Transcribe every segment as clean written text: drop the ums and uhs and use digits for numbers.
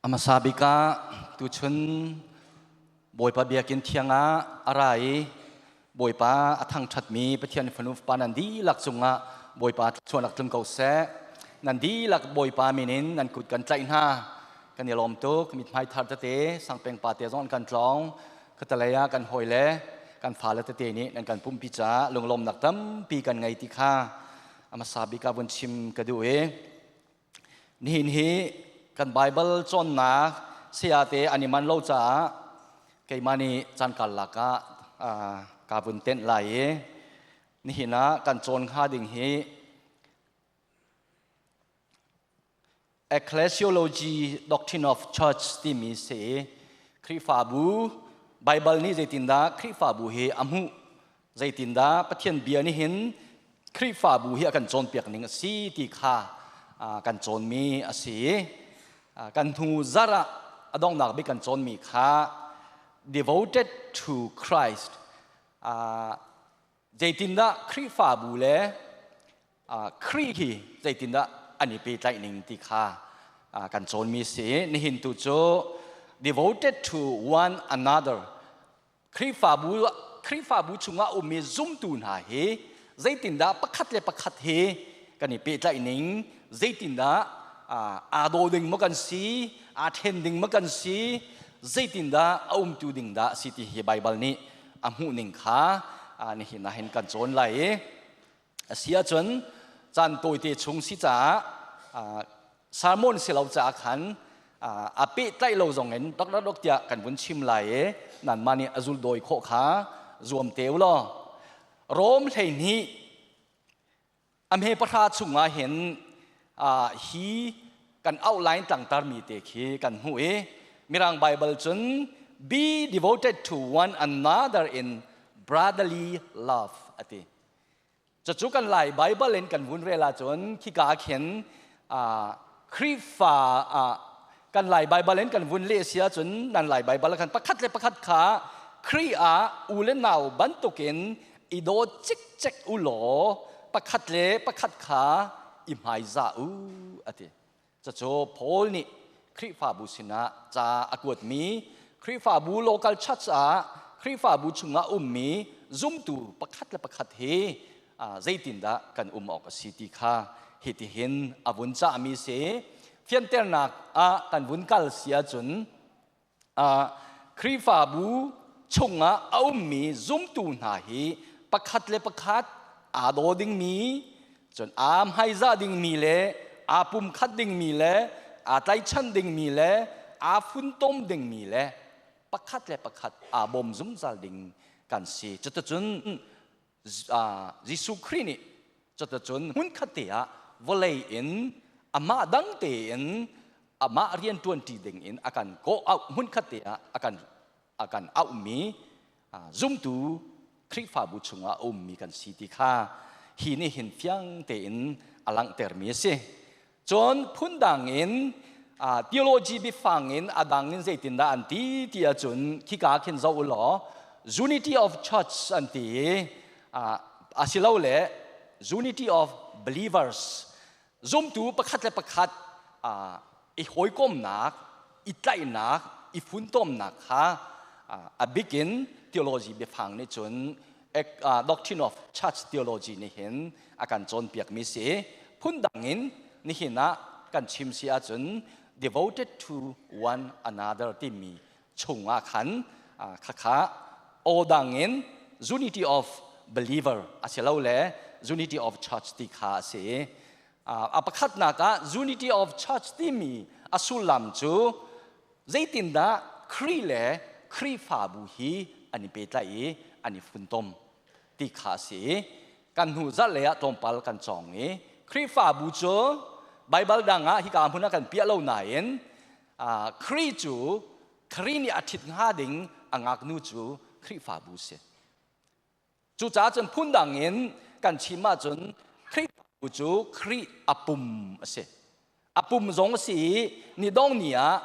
Hmasa bik ah tuchun Bawipa biakinn thiang ah a ra i Bawipa a thangṭhatmi Pathian fanu fapa nan dihlak cungah Bawipa thluachuahnak tlung ko seh. Nan dihlak Bawipa min in nan kut kan tlaih hna. Kan i lawm tuk. Mithmai thar tete sangpeng pa te zong an kan tlawng. Khatalei ah kan hawile kan fale tete nih nan kan pumpi caah lunglawmnak tampi kan ngei ti kha a hmasa bik ah vun chim ka duh i Nihin hi kan Baibal cawnnak sayate an i man lo caah keimah nih caan karlak ah kaa vun tenh lai i nihin ah kan cawn hnga ding hi Ecclesiology Doctrine of Church timi si i Khrihfabu Baibal nih zeitindah Khrihfabu hi a hmuh Zeitindah Pathian bia nih hin Khrihfabu hi a kan cawnpiak ning a si ti kha kan cawnmi a si. Kan hnu zarh ah a donghnak bik kan cawnmi kha devoted to Christ zeitindah Khrihfabu le Khrih hi zeitindah an i pehtlaih ning ti kha kan cawnmi a si. Nihin tu cu devoted to one another Khrihfabu Khrihfabu chungah ummi zumtu hna hi zeitindah pakhat le pakhat hi kan i pehtlaih ning zeitindah aa daw ding maw kan si aa then ding maw kan si zeitindah a umtu ding dah si ti hi Baibal nih a hmuh ning kha nihin ah hin kan cawn lai i a si ahcun caan tawite chung si caah sermon si lo caah khan a pehtlaih lo zong in dok dok tiah kan vun chim lai i nanmah nih a zul dawi khawh kha zuam te u law Rom 12 a hme 10 chungah hin hi kan outline tlangtarmi te khi kan hmuh i Mirang Bible cun be devoted to one another in brotherly love ati. Cucu kan Lai Baibal in kan vun rel ahcun khika ah khin Khrihfa kan Lai Baibal in kan vun leh si ahcun nan Lai Baibal ah khan pakhat le pakhat kha Khrih ah u le nau bantukin i daw cikcek u law pakhat le pakhat kha i hmaizah u a ti. Cucu Paul nih Khrihfabu sinah ca a kuatmi Khrihfabu local church ah Khrihfabu chungah ummi zumtu pakhat le pakhat hi zeitindah kan um awk a si ti kha hitihin a vun cahmi si. Fianternak ah kan vun kal si ahcun Khrihfabu chungah a ummi zumtu hna hi pakhat le pakhat aa daw dingmi cun aa hmaizah dingmi le aa pumkhat dingmi le aa tlaichan dingmi le aa funtom dingmi le pakhat le pakhat aa bawm zungzal ding kan si. Cuticun Jesuh Khrih nih cuticun hmunkhat te ah vawlei in amah dang tein amah rian ṭuanṭi ding in a kan kawh auh hmunkhat te ah a kan auhmi zumtu Khrihfabu chungah a ummi kan si ti kha hi nih hin fiang tein a langhtermi a si. Cun phundang in theology biafang in a dang in zeitindah an ti ti ahcun khika khin zoh u law unity of church an ti i asilole unity of believers zumtu pakhat le pakhat i hawikomnak i tlaihnak i funtomnak kha a bik in theology biafang nih cun doctrine of church theology nih hin a kan cawnpiakmi si. Phundang in nihin ah kan chim si ahcun devoted to one another timi chungah khan khakha odang in unity of believer asilole unity of church ti kha a si. A pakhatnak ah unity of church timi a sullam cu zeitindah Khrih le Khrihfabu hi an i pehtlaih i an i funtom ti kha a si. Kan hnu zarh lei ah tlawmpal kan cawng i Khrihfabu cu Baibal dang ah hika hmun ah kan piah lo nain Khrih cu Khrih nih a ṭhit hnga ding a ngaknu cu Khrihfabu si. Cucaah cun phundang in kan chim ahcun Khrihfabu cu Khrih a pum a si. A pum zong a si i nidong ni ah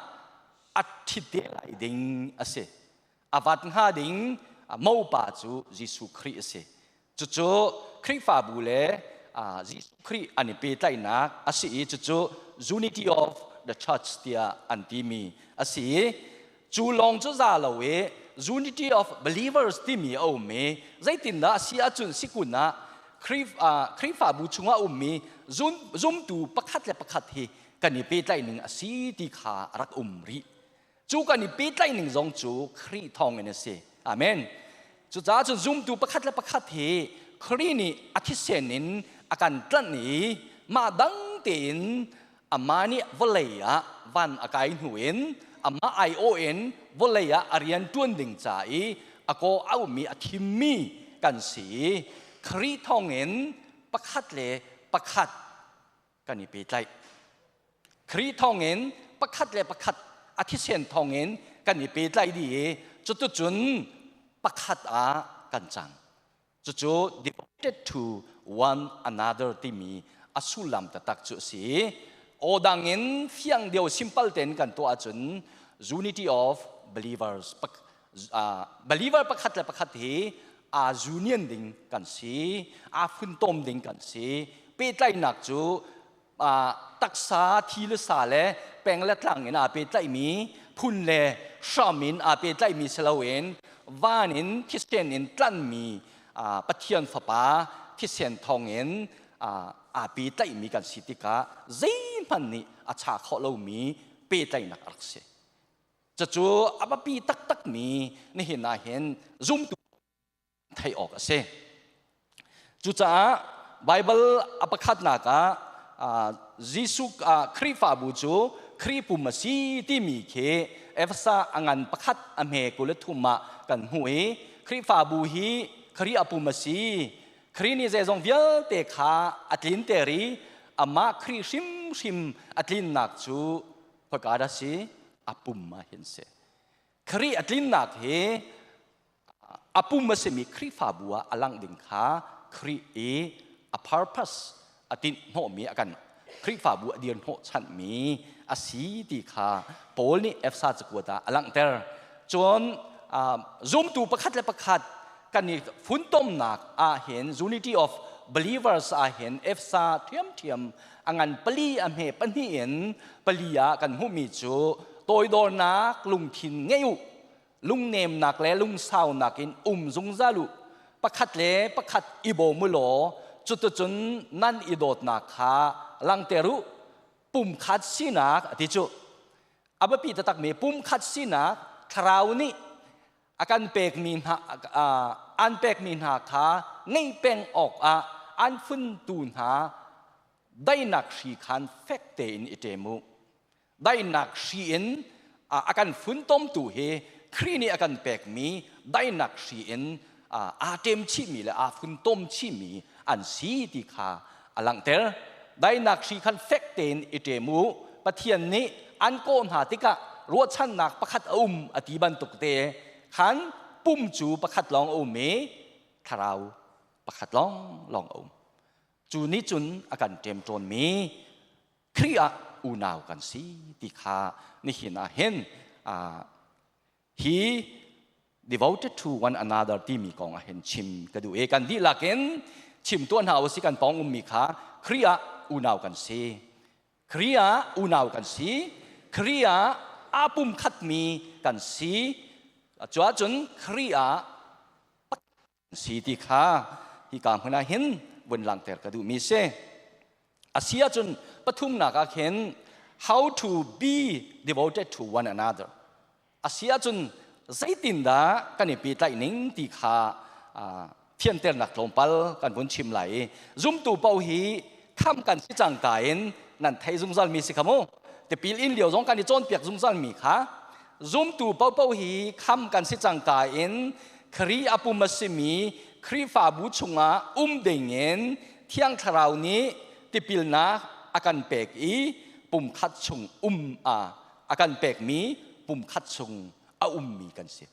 a ṭhit te lai ding a si. A vat hnga ding mopa cu Jesuh Khrih a si. Cucu Khrihfabu le Jesuh Khrih an i pehtlaihnak a si i cucu unity of the church tiah an timi a si. Cu lawng cu za lo i unity of believers timi a um i zeitindah a si ahcun sikun ah Khrihfabu chungah ummi zumtu pakhat le pakhat hi kan i pehtlaih ning a si ti kha a rak um rih. Cu kan i pehtlaih ning zong cu Khrih thawngin a si. Amen. Cucaah cun zumtu pakhat le pakhat hi Khrih nih a thisen in a kan tlanh i mah dang tein amah nih vawlei ah van a kai hnu in amah aiawh in vawlei ah a rian ṭuan ding ca i a kaw aumi a thimmi kan si i Khrih thawngin pakhat le pakhat kan i pehtlaih. Khrih thawngin pakhat le pakhat a thisen thawngin kan i pehtlaih dih i cuticun pakhat ah kan cang. Cucu devoted to one another timi a sullam taktak cu a si. Aw dang in fiang deuh simple tein kan tuah ahcun unity of believers believer pakhat le pakhat hi aa union ding kan si, aa funtom ding kan si. Pehtlaihnak cu taksa thi le sa le peng le tlang in aa pehtlaihmi phun le hram in aa pehtlaihmi si loin van in thisen in tlanmi Pathian Fapa thisen thawngin aa pehtlaihmi kan si tikah zeihmanh nih a cha khawh lomi pehtlaihnak a rak si. Cucu a biapi taktakmi nihin ah hin zumtu theih awk a si. Cucaah Baibal a pakhatnak ah Jesuh Khrihfabu cu Khrih pum a si timi khi Efesa a ngan pakhat a hme 23 ah kan hmuh i Khrihfabu hi Khrih a pum a si. Khrih nih zeizong vialte kha a tlinter i amah Khrih hrimhrim a tlinnak cu khoika dah si? A pum ah hin si. Khrih a tlinnak hi a pum a simi Khrihfabu ah a langh ding kha Khrih i a purpose a tinh hnawhmi a kan Khrihfabu a dir hnawh chanhmi a si ti kha Paul nih Efsa cakuat ah a langhter. Cun zumtu pakhat le pakhat kan i funtomnak ah hin unity of believers ah hin Efsa ṭhiamṭhiam a ngan pali a hme pahnih in pali ah kan hmuhmi cu toidornak lungthin ngei u lungnemnak le lungsaunak in um zungzal u pakhat le pakhat i bawm u law cuticun nan i dawtnak kha langhter u pumkhat sinak a ti cu a biapi taktakmi pumkhat sinak thlarau nih a kan pekmi hna an pekmi hna kha ngeih peng awkah an funtu hna daihnak hri khan fek tein i ṭem u daihnak hri in a kan funtomtu hi Khrih nih a kan pekmi daihnak hri in aa ṭem chihmi le aa funtom chihmi an si ti kha a langhter. Daihnak hri khan fek tein i ṭem u. Pathian nih an kawh hna tikah ruahchannak pakhat a um a ti bantuk te khan pum cu pakhat lawng a um i thlarau pakhat lawng lawng a um. Cu nih cun a kan ṭemṭawnmi Khrih ah unau kan si ti kha nihin ah hin hi devoted to one another timi kong ah hin chim ka duh i kan dihlak in chim tuah hna usih kan pawng ummi kha Khrih ah unau kan si. Khrih ah unau kan si. Khrih ah aa pumkhatmi kan si. Cuahcun Khrih ah si ti kha hika hmun ah hin vun langhter ka duhmi si. A si ahcun pathumnak ah khin how to be devoted to one another. A si ahcun zeitindah kan i pehtlaih ning ti kha fianternak tlawmpal kan vun chim lai i zumtu paoh hi kham kan si cangka in nan thei zungzal mi si kha mu. Tipil in lio zong kan i cawnpiak zungzal mi kha zumtu paohpaoh hi kham kan si cangka in Khrih a pum a simi Khrihfabu chungah um dingin Thiang Thlarau nih tipilnak a kan pek i pumkhat chung um a kan pekmi pumkhat chung a ummi kan si.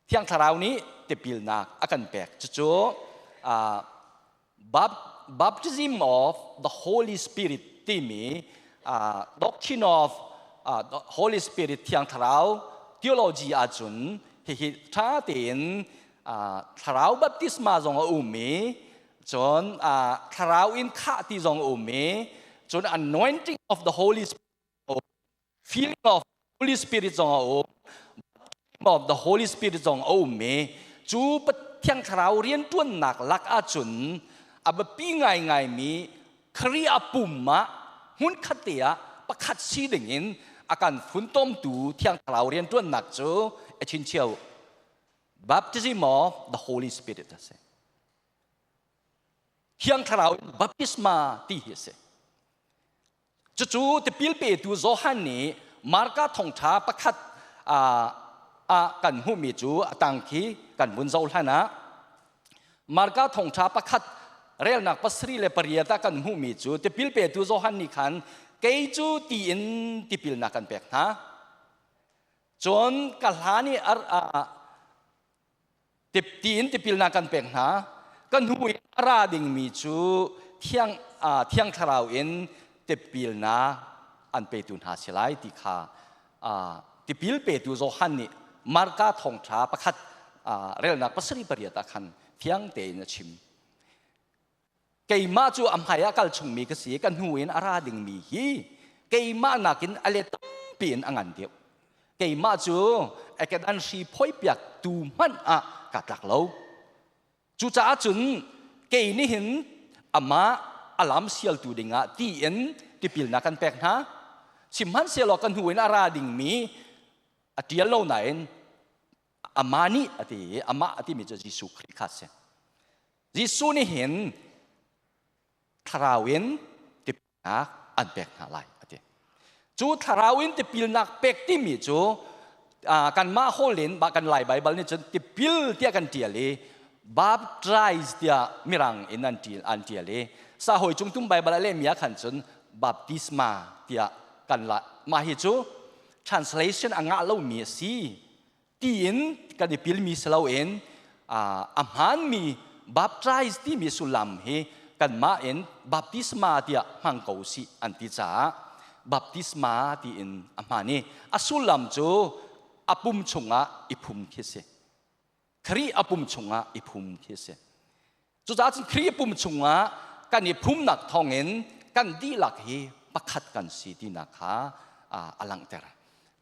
Thiang Thlarau nih tipilnak a kan pek. Cucu baptism of the Holy Spirit timi doctrine of the Holy Spirit Thiang Thlarau theology ahcun hihi ṭha tein thlarau baptisma zong a um i cun thlarau in khah ti zong a um i cun anointing of the Holy Spirit. Feeling of Holy Spirit zong a um. Of the Holy Spirit zong a um i cu Pathian Thlarau rianṭuannak lak ahcun a biapi ngaingaimi Khrih a pum ah hmunkhat te ah pakhat si dingin a kan funtomtu Thiang Thlarau rianṭuannak cu a chinchiau baptism of the Holy Spirit a si. Thiang Thlarau in baptisma ti hi a si. Cucu tipil petu Johan nih Marka thawngṭha pakhat ah kan hmuhmi cu a tang khi kan vun zoh hlan ah Marka thawngṭha pakhat relnak 78 ah kan hmuhmi cu tipil petu Johan nih khan kei cu ti in tipilnak kan pek hna. Cun ka hlan i ti in tipilnak kan pek hna. Ka hnu in a ra dingmi cu thiang thiang thlarau in tipilnak an petu hna si lai ti kha tipil petu Johan nih Marka thawngṭha pakhat relnak 78 ah khan fiang tein a chim. Keimah cu a hmai ah kal chungmi ka si, ka hnu in a ra dingmi hi keimah nakin a let tampi in a ngan deuh. Keimah cu a kedan hri phoipiak tu hmanh ah ka tlak lo. Cucaah cun kei nih hin amah a lam sialtu dingah ti in tipilnak kan pek hna. Sihmanhsehlaw ka hnu in a ra dingmi a ṭial lo nain amah nih a ti i amah a timi cu Jesuh Khrih kha a si. Jesuh nih hin thlarau in tipilnak an pek hna lai a ti. Cu thlarau in tipilnak pek timi cu kanmah holh in kan Lai Baibal nih cun tipil tiah kan ṭial i baptize tiah mirang in an ṭial an ṭial i sahawi cungtum Baibal a lehmi ah khan cun baptisma tiah kan la mah hi cu translation a ngah lomi a si tiin kan i pilmi si loin a hmaanmi baptize timi sullam hi kanmah in baptisma tiah hmang ko sih an ti caah baptisma tiin a hmaan i a sullam cu a pum chungah i phum khi si. Khrih a pum chungah i phum khi si. Cucaah cun Khrih pum chungah kan i phumnak thawngin kan dihlak hi pakhat kan si tinak kha a langhter.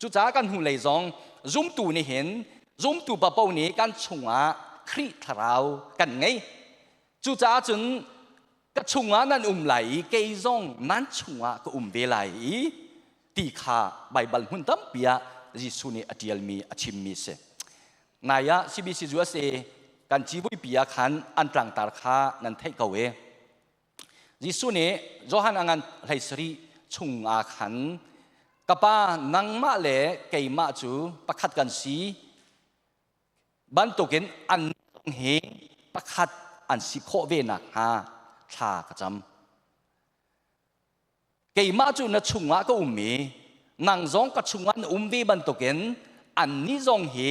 Cucaah kan hnulei zong zumtu nih hin zumtu papo nih kan chungah Khrih thlarau kan ngei. Cucaah cun ka chungah nan um lai i kei zong nan chungah ka um ve lai i ti kha Baibal hmun tampi ah Jesuh nih a ṭialmi a chimmi si. Nai ah CBC USA kan civuipi ah khan an tlangtar kha nan theih ko e. Jesuh nih Johan a ngan 17 chung ah khan ka pa nangmah le keimah cu pakhat kan si bantukin an hi pakhat an si khawh ve nakhnga thla ka cam. Keimah cu na chungah ka um i nang zong ka chungah na um ve bantukin annih zong hi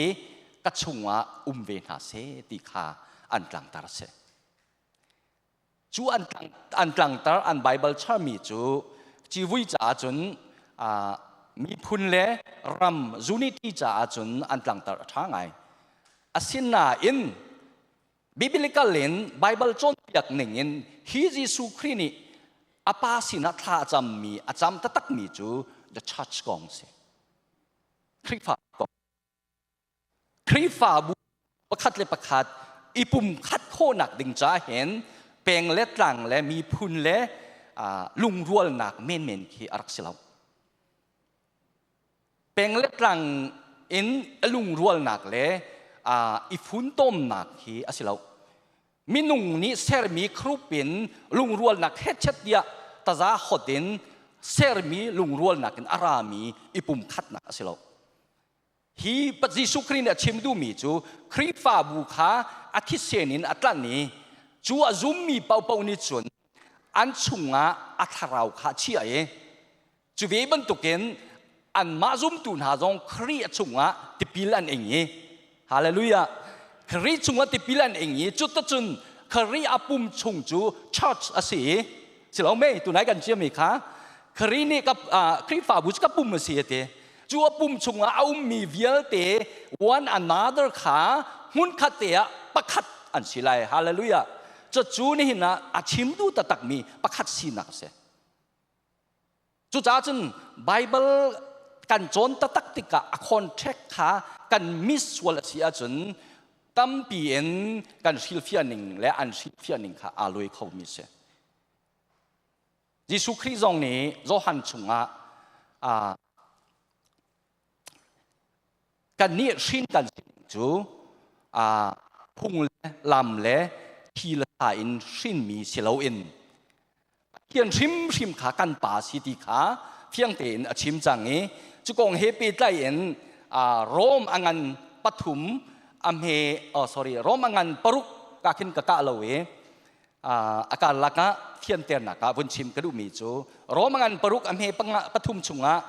ka chungah um ve hna seh ti kha an tlangtar a si. Cu an, an tlangtar an Baibal charmi cu civui caah cun miphun le ram unity caah cun an tlangtar a ṭha ngai. Asinain Biblical in Bible cawnpiak ning in hi Jesuh Khrih nih a pa sinah thla a cammi a cam taktakmi cu the church kong si. Khrihfa kong. Khrihfabu pakhat le pakhat i pumkhat khawhnak ding ca hin peng le tlang le miphun le lungrualnak menmen khi a rak si lo. Peng le tlang in lungrualnak le i funtomnak hi a si lo. Minung nih sermi group in lungrualnak hetchet tiah taza hot in sermi lungrualnak in a rami i pumkhatnak a si lo. Hi Jesuh Khrih nih a chim duhmi cu Khrihfabu kha a thisen in a tlanh i cu a zummi paohpaoh nih cun an chungah a thlarau kha a chiah i cu ve bantukin anmah zumtu hna zong Khrih a chungah tipil an ing i Hallelujah Khrih chungah tipil an ing i cutacun Khrih a pum chung cu church a si i si lo mei tunai kan chiami kha Khrih nih ka Khrihfabu cu ka pum a si a ti cu a pum chungah a ummi vialte one another kha hmunkhat te ah pakhat an si lai hallelujah cucu nihin ah a chimtu taktakmi pakhat sinak a si cucaah cun Bible Kan cawn taktak tikah a contract kha kan miss sual a si ahcun tampi in kan hrilhfiah ning le an hrilhfiah ning kha aa luai khomi si. Jesuh Khrih zong nih Johan chungah kan nih hrin kan si cu phung le lam le thi le tha in hrinmi si loin Pathian hrimhrim kha kan pa si ti kha fiang tein a chim cang i cu kong he pehtlai in Rom a ngan pathum a hme oh sorry Rom a ngan paruk ka khin ka kah lo i a karlak ah fianternak ah vun chim ka duhmi cu Rom a ngan paruk a hme pathum chungah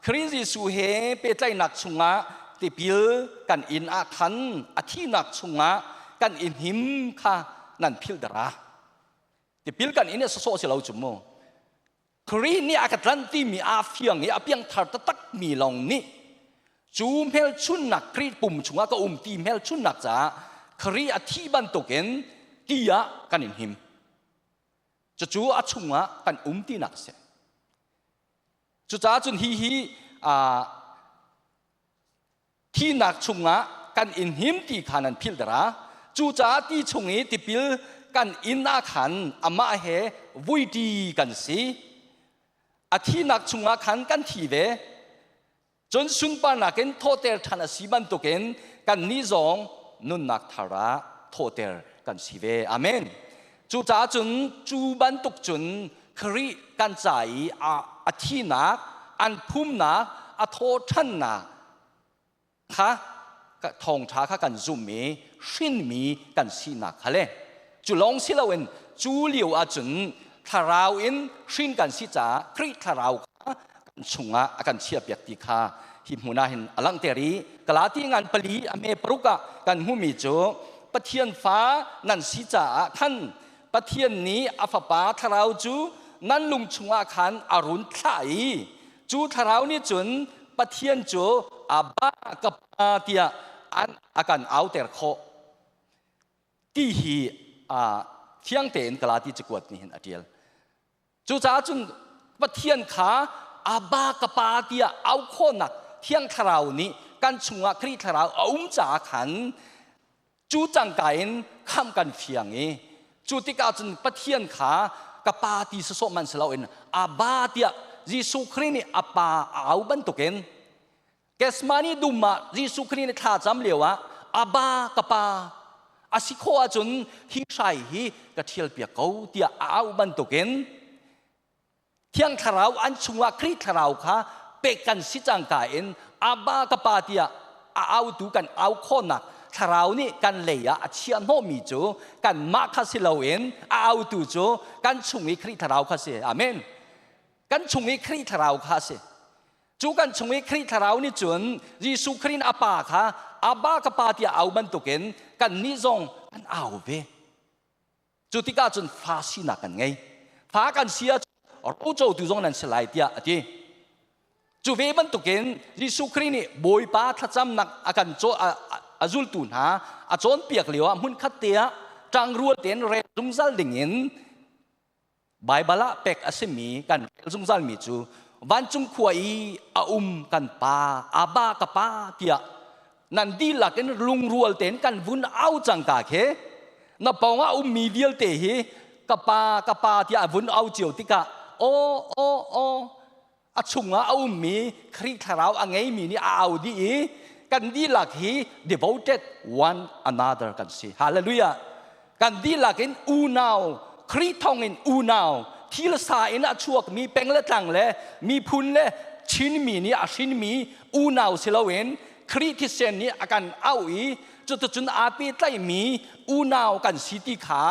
Khrih Jesuh he pehtlaihnak chungah tipil kan inn ah khan a thihnak chungah kan i hnim kha nan philh dara. Tipil kan inn sawsawh si lo cu mu. Khrih nih a ka tlanh timi aa fiang i a piangthar taktak mi lawng nih cu hmelchunnak Khrih pum chungah ka um ti hmelchunnak caah Khrih a thi bantukin ti ah kan in him. Cucu a chungah kan um tinak a si. Cucaah cun hi hi thihnak chungah kan in him ti kha nan philh dara. Cucaah ti chung i tipil kan in ah khan amah he vuiṭi kan si. A thihnak chungah khan kan thi ve. Cun sunparnak in thawhter ṭhan a si bantukin kannih zong nunnak thar ah thawhter kan si ve. Amen. Cucaah cun cu bantuk cun Khrih kan ca i a thihnak, an phumnak, a thawhṭhannak kha thawngṭha kha kan zumh i hrinmi kan sinak kha le cu lawng si loin cu lio ahcun thlarau in hrin kan si caah Khrih thlarau kha kan chungah a kan chiahpiak ti kha hi hmun ah hin a langhter i Galati ngan pali a hme paruk ah kan hmumi cu Pathian fa nan si caah khan Pathian nih a fapa thlarau cu nan lung chungah khan a run thlah i cu thlarau nih cun Pathian cu Abba ka pa tiah an a kan auter khawh ti hi thiang tein Galati cakuat nih hin a ṭial. Cucaah cun Pathian kha Abba ka pa tiah au khawhnak Thiang Thlarau nih kan chungah Khrih Thlarau a um caah khan cu cangka in khamh kan fiang i cu tikah cun Pathian kha ka pa ti sawsawh man si loin Abba tiah Jesuh Khrih nih a pa a au bantukin Gethsemane dum ah Jesuh Khrih nih thla cam lio ah Abba ka pa a si khawh ahcun hi hrai hi ka ṭhial piak ko tiah a au bantukin Thiang Thlarau an chungah Khrih Thlarau kha pek kan si cangka in Abba ka pa tiah a autu kan au khawhnak Thlarau nih kan lei ah a chiah hnawhmi cu kanmah kha si loin a autu cu kan chung i Khrih Thlarau kha si. Amen. Kan chung i Khrih Thlarau kha a si. Cu kan chung i Khrih Thlarau nih cun Jesuh Khrih in a pa kha Abba ka pa tiah au bantukin kannih zong kan au ve. Cu tikah cun fa sinak kan ngei. Fa kan si ahcun rocotu zong nan si lai tiah a ti. Cu ve bantukin Jesuh Khrih nih Bawipa thlacamnak a kan a zultu hna a cawnpiak lio ah hmunkhat te ah ṭangrual tein rel zungzal dingin Baibal ah pek a simi kan rel zungzalmi cu vancung khua i a um kan pa Abba ka pa tiah nan dihlak in lungrual tein kan vun au cangka khi na pawng ah ummi vialte hi ka pa ka pa tiah vun au cio tikah aw aw aw a chungah a ummi Khrih thlarau a ngeimi nih a au dih i kan dihlak hi devoted one another kan si. Hallelujah. Kan dihlak in unau Khrih thawng in unau thil sa in a chuakmi peng le tlang le miphun le Chinmi nih a hrinmi unau si loin Khrih thisen nih a kan auh i cuticun aa pehtlaihmi unau kan si ti kha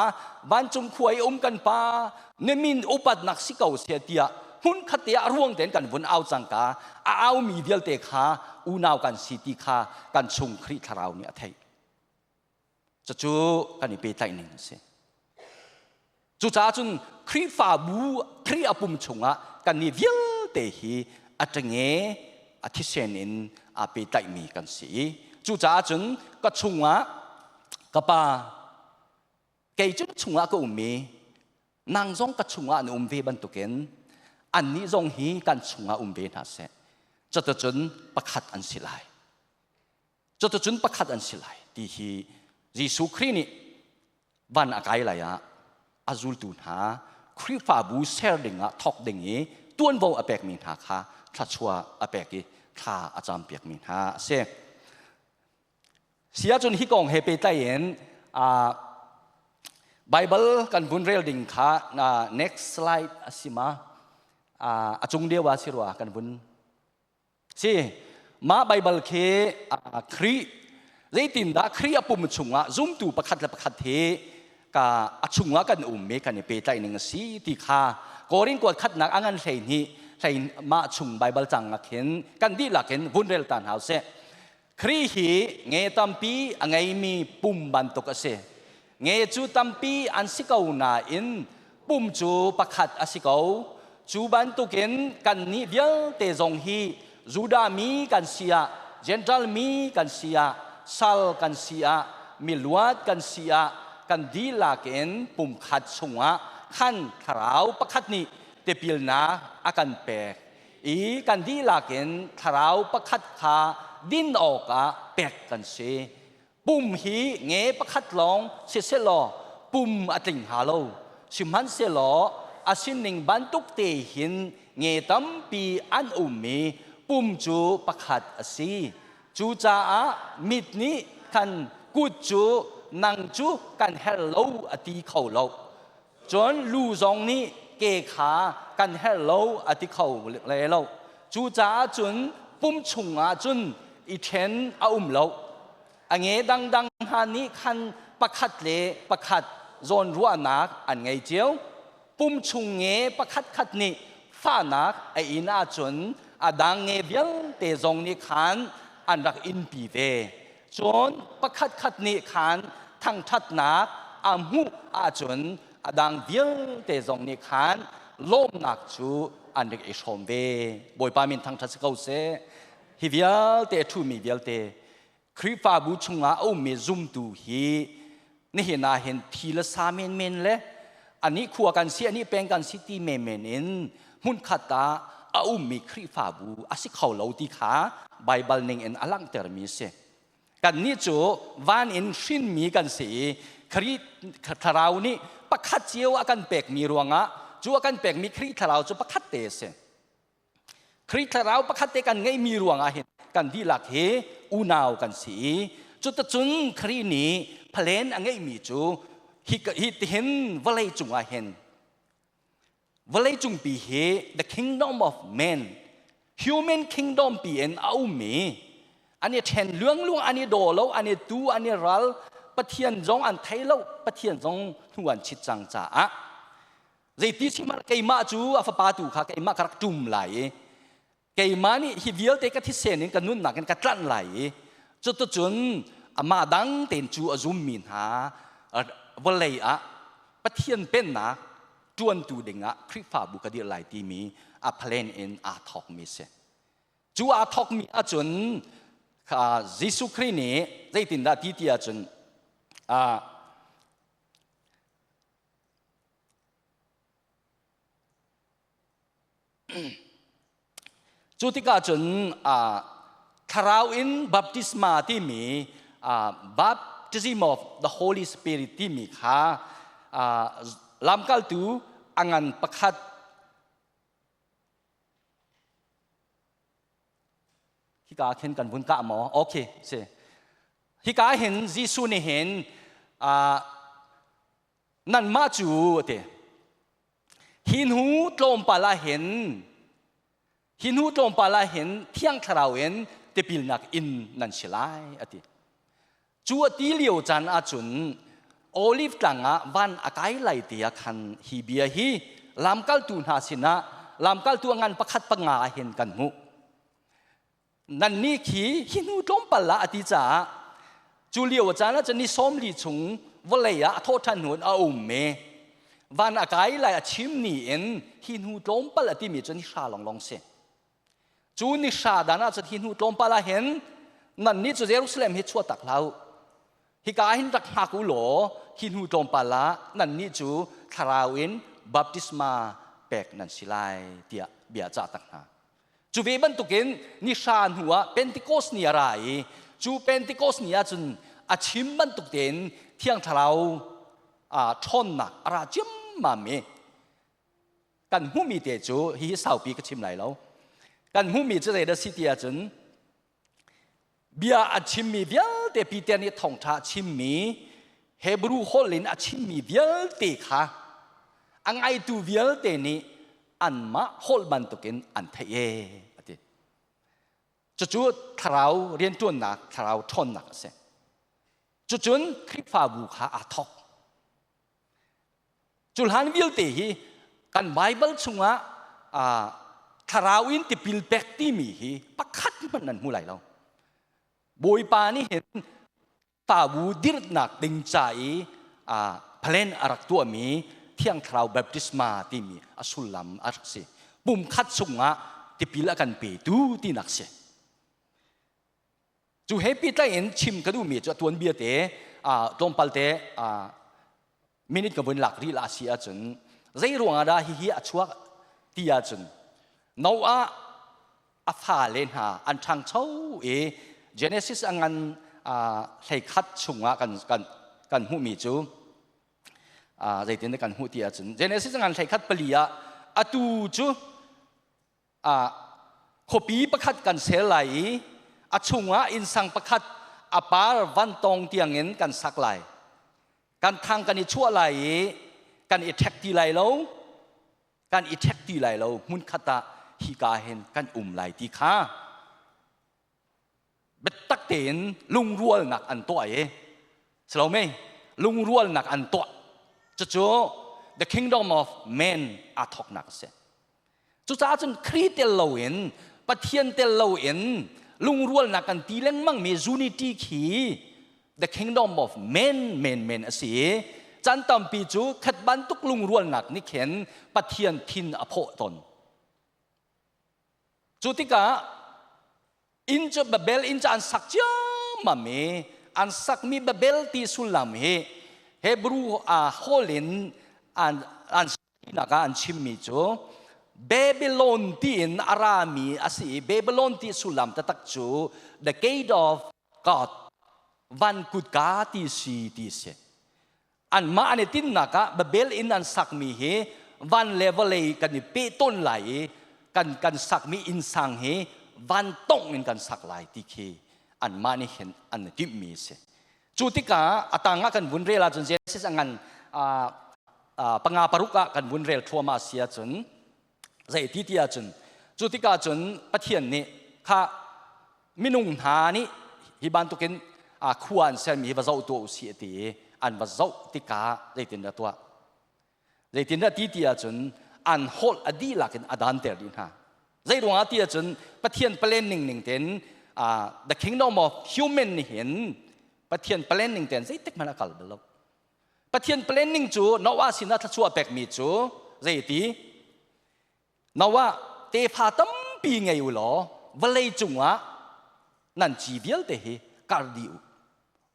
vancung khua i um kan pa na min upatnak si ko seh tiah hmunkhat te ah ruang tein kan vun au cangka a aumi vialte kha unau kan si ti kha kan chung Khrih thlarau nih a theih. Cucu kan i pehtlaih ning a si. Cucaah cun Khrihfabu Khrih a pum chungah kan nih vialte hi a ṭenge a thisen in aa pehtlaihmi kan si i cucaah cun ka chungah ka pa kei cu chungah ka um i nang zong ka chungah na um ve bantukin annih zong hi kan chungah um ve hna seh. Cuticun pakhat an si lai. Cuticun pakhat an si lai ti hi Jesuh Khrih nih van a kai lai ah a zultu hna Khrihfabu ser ding ah thawk ding i tuanvo a pekmi hna kha thluachuah a pek i thla a campiakmi hna a si. Si ahcun hi kong he pehtlai in Bible kan vun rel ding kha next slide a si ma a cung deuh ah si rua kan vun si mah Bible khi Khrih zeitindah Khrih a pum chungah zumtu pakhat le pakhat hi ka a chungah kan um mi kan i pehtlaih ning a si ti kha Korin kuat khatnak a ngan 12 hlei mah chung Bible cang ah khin kan dihlak in vun rel ta hna usih. Khrih hi nge tampi a ngeimi pum bantuk a si. Nge cu tampi an si ko nain pum cu pakhat a si ko. Cu bantukin kannih vialte zong hi Judah mi kan si ah, Gentile mi kan si ah, sal kan si ah, miluat kan si ah, kan dihlak in pumkhat chungah khan thlarau pakhat nih tipilnak a kan pek i kan dihlak in thlarau pakhat kha din awkah pek kan si. Pum hi nge pakhat lawng siselaw pum a tling hnga lo. Sihmanhsehlaw a sining bantuk te hin nge tampi an um i pum cu pakhat a si. Cucaah mit nih khan kut cu nang cu kan herh lo a ti kho lo. Cun lu zong nih ke kha kan herh lo a ti kho le lo. Cucaah cun pum chungah cun i ṭhen a um lo. A nge dangdang hna nih khan pakhat le pakhat zawnruahnak an ngei cio. Pum chung nge pakhatkhat nih fahnak a in ahcun a dang nge vialte zong nih khan an rak inpi ve. Cun pakhatkhat nih khan thangṭhatnak a hmuh ahcun a dang vialte zong nih khan lawmnak cu an rak i hrawm ve. Bawipa min thangṭhat si ko seh. Hi vialte a ṭhumi vialte Khrihfabu chungah a ummi zumtu hi nihin ah hin thi le sa menmen le anih khua kan si anih peng kan si ti menmen in hmunkhat ah a ummi Khrihfabu a si kho lo ti kha Baibal ning in a langhtermi a si. Kannih cu van in hrinmi kan si i Khrih thlarau nih pakhat cio a kan pekmi ruangah cu a kan pekmi Khrih thlarau cu pakhat te a si. Khrih thlarau pakhat te kan ngeihmi ruangah hin kan dihlak hi unau kan si i cuticun Khrih nih phalen a ngeihmi cu hi hi tihin vawlei cungah hin vawlei cungpi hi the kingdom of man human kingdom pi in a ummi an i ṭhen luangluang an i daw lo an i tu an i ral Pathian zong an thei lo Pathian zong hnu an chit cang caah Zeiti sihmanh keimah cu a fapa tu kha keimah ka rak ṭum lai i keimah nih hi vialte ka thisen in ka nunnak in ka tlanh lai i cuticun amah dang tein cu a zummi hna vawlei ah Pathian pennak ṭuantu dingah Khrihfabu ka dirh lai timi a plan in aa thawkmi si. Cu aa thawkmi ahcun Jesuh Khrih nih zeitindah ti ti ahcun Cu tikah cun thlarau in baptisma timi baptism of the Holy Spirit timi kha lamkaltu a ngan pakhat Hika khin kan vun kah maw? Okay, si. Hika hin Jesuh nih hin nanmah cu ati. Hi hnu tlawmpal ah hin hi hnu tlawmpal ah hin Thiang Thlarau in tipilnak in nan si lai ati. Cu a ti lio caan ahcun Olive tlang ah van a kai lai ti ah khan hi bia hi lamkaltu hna sinah lamkaltu a ngan pakhat panga ah hin kan hmuh. Nannih khi hi hnu tlawmpal ah a ti caah cu lio caan ah cun ni 40 chung vawlei ah a thawhṭhan hnu in a um i van a kai lai a chim ni in hi hnu tlawmpal a timi cu ni hra lawnglawng si. Cu ni hra dan ah cun hi hnu tlawmpal ah hin nannih cu Jerusalem hi chuah tak hlah u. Hika hin rak hngak u law hi hnu tlawmpal ah nannih cu thlarau in baptisma pek nan si lai tiah bia cah tak hna. Cu ve bantukin ni hra hnu ah Pentecost ni a ra i cu Pentecost ni ahcun a chim bantuk tein Thiang Thlarau ṭhawnnak a ra ciammam i kan hmuhmi te cu hihi saupi ka chim lai lo. Kan hmuhmi cu zeidah si ti ahcun bia a chimmi vialte Peter nih thawngṭha a chimmi Hebrew holh in a chimmi vialte kha a ngaitu vialte nih anmah holh bantukin an theih e a ti. Cucu thlarau rianṭuannak, thlarau ṭhawnnak a si. Cucun Khrihfabu kha aa thawk. Cu hlan vialte hi kan Baibal chungah thlarau in tipil pek timi hi pakhat hmanh nan hmu lai lo. Bawipa nih hin fabu dirhnak ding ca i plan a rak tuahmi Thiang Thlarau baptisma timi a sullam a rak si. Pum khat chungah tipil a kan petu tinak si. Cu he pehtlai in chim ka duhmi cu a tuanbia te tlawmpal te minute ka vun lak rih la si ahcun zei ruangah dah hihi a chuak ti ahcun Noah a fale hna an ṭhangcho i Genesis a ngan 13 chungah kan hmuhmi cu zeitin kan hmuh ti ahcun Genesis a ngan 13:4 ah atu cu khuapi pakhat kan ser lai i a chungah innsang pakhat a par vantawng tiangin kan sak lai. Kan thang kan i chuah lai i kan i ṭhek ti lai lo, kan i ṭhek ti lai lo, hmunkhat ah hika hin kan um lai ti kha biatak tein lungrualnak an tuah i salome lungrualnak an tuah. Cucu the kingdom of man aa thawknak a si. Cucaah cun Khrih tel loin, Pathian tel loin lungrualnak kan ti lengmang mi unity khi the kingdom of man men men a si. Chan tampi cu khat bantuk lungrualnak nih khin Pathian thin a phawh tawn. Cu tikah inn cu Babel inn cu an sak ciammam i an sakmi Babel ti sullam hi Hebrew holh in an nak ah an chimmi cu Babylon tiin a rami a si i Babylon ti sullam taktak cu the gate of God, van kutka ti si ti si. Anmah an i tinnak ah Babel inn an sakmi hi van le vawlei kan i pehton lai i kan sakmi innsang hi van tongh in kan sak lai ti khi anmah nih hin an i timhmi a si. Cu tikah a tang ah kan vun rel ahcun Genesis a ngan panga paruk ah kan vun rel thluahmah si ahcun zei ti ti ahcun cu tikah cun Pathian nih kha minung hna nih hi bantukin khua an sermi hi va zoh tuah u sih ti i an va zoh tikah zeitindah tuah, zeitindah ti ti ahcun an holh a dihlak in a danter dih hna. Zei ruangah ti ahcun Pathian plan ning ning tein the kingdom of human nih hin Pathian plan ning tein zeitik hmanh a kal bal lo. Pathian planning cu Noah sinah thluachuah pekmi cu zeiti Noah tefa tampi ngei u law vawlei cungah nan ci vialte hi kar dih u,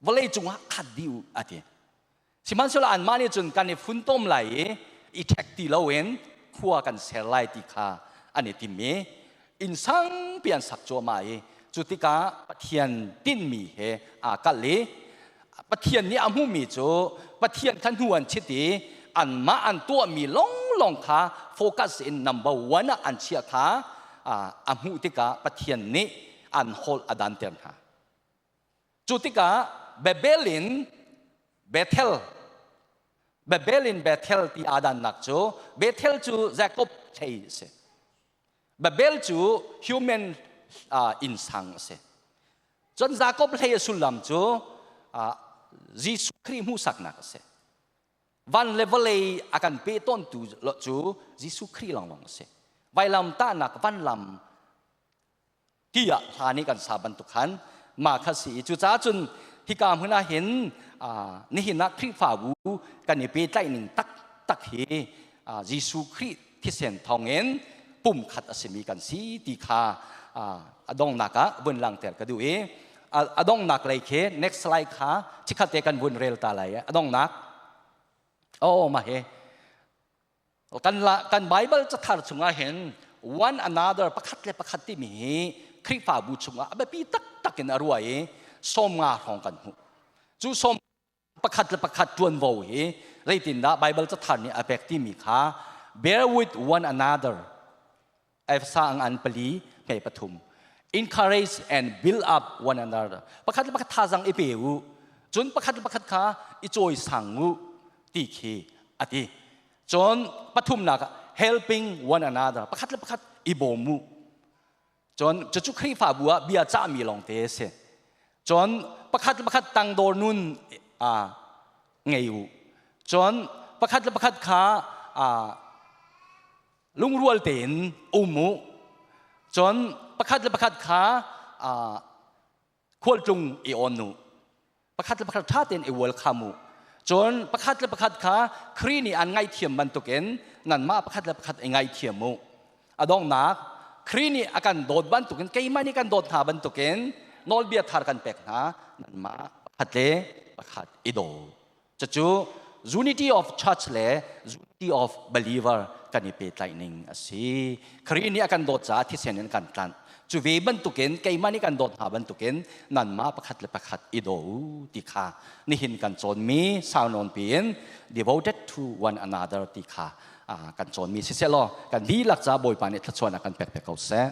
vawlei cungah khat dih u a ti. Sihmanhsehlaw anmah nih cun kan i funtom lai i i ṭhek ti loin khua kan ser lai ti kha an i tim i inn sangpi an sak cuahmah i cu tikah Pathian tinhmi he aa kalh i Pathian nih a hmuhmi cu Pathian kha hnu an chit i anmah an tuahmi lawnglawng kha focus in number one ah an chiah kha a hmuh tikah Pathian nih an holh a danter hna. Cu tikah Babel in Bethel, Babel in Bethel ti aa dannak cu Bethel cu Jacob hlei a si. Babel cu human innsang a si. Cun Jacob hlei a sullam cu Jesuh Khrih hmuhsaknak a si. Van le vawlei a kan pe tawntu cu Jesuh Khrih lawnglawng a si. Vailam tahnak vanlam tiah hla nih kan sa bantuk khan mah kha si i cucaah cun hika hmun ah hin nihin ah Khrihfabu kan i pehtlaih ning taktak hi Jesuh Khrih thisen thawngin pumkhat a simi kan si ti kha a donghnak ah vun langhter ka duh i a donghnak lei khi next slide kha chikkhat te kan vun rel ta lai. A donghnak oh mah hi kan Bible cathar chungah hin One another, pakhat le pakhat timi hi Khrihfabu chungah a biapi taktak in a ruah i 50 hrawng kan hmuh. Cu sawm pakhat le pakhat ṭuanvo hi zeitindah Bible cathar nih a pek timi kha, bear with one another, Efesa ngan 4:13, encourage and build up one another, pakhat le pakhat thazang i pe u, cun pakhat le pakhat kha i cawi sang u ti khi a ti. Cun pathumnak, helping one another, pakhat le pakhat i bawm u. Cun cucu Khrihfabu ah bia cahmi lawngte a si. Cun pakhat le pakhat tangdor nun ngei u. Cun pakhat le pakhat kha lungrual tein um u. Cun pakhat le pakhat kha khualtlung i on u, pakhat le pakhat ṭha tein i welcome u. Cun pakhat le pakhat kha Khrih nih an ngaihthiam bantukin nanmah pakhat le pakhat i ngaithiam u. A donghnak, Khrih nih a kan dawt bantukin keimah nih kan dawt hna bantukin nawlbia thar kan pek hna, nanmah pakhat le pakhat i daw. Cucu unity of church le unity of believer kan i pehtlaih ning a si. Khrih nih a kan dawt caah thisen in kan tlanh. Cu ve bantukin keimah nih kan dawt hna bantukin nanmah pakhat le pakhat i daw u ti kha nihin kan cawnmi saunawn piin devoted to one another ti kha kan cawnmi siseh law kan dihlak ca Bawipa nih thluachuahnak kan pek pe ko seh.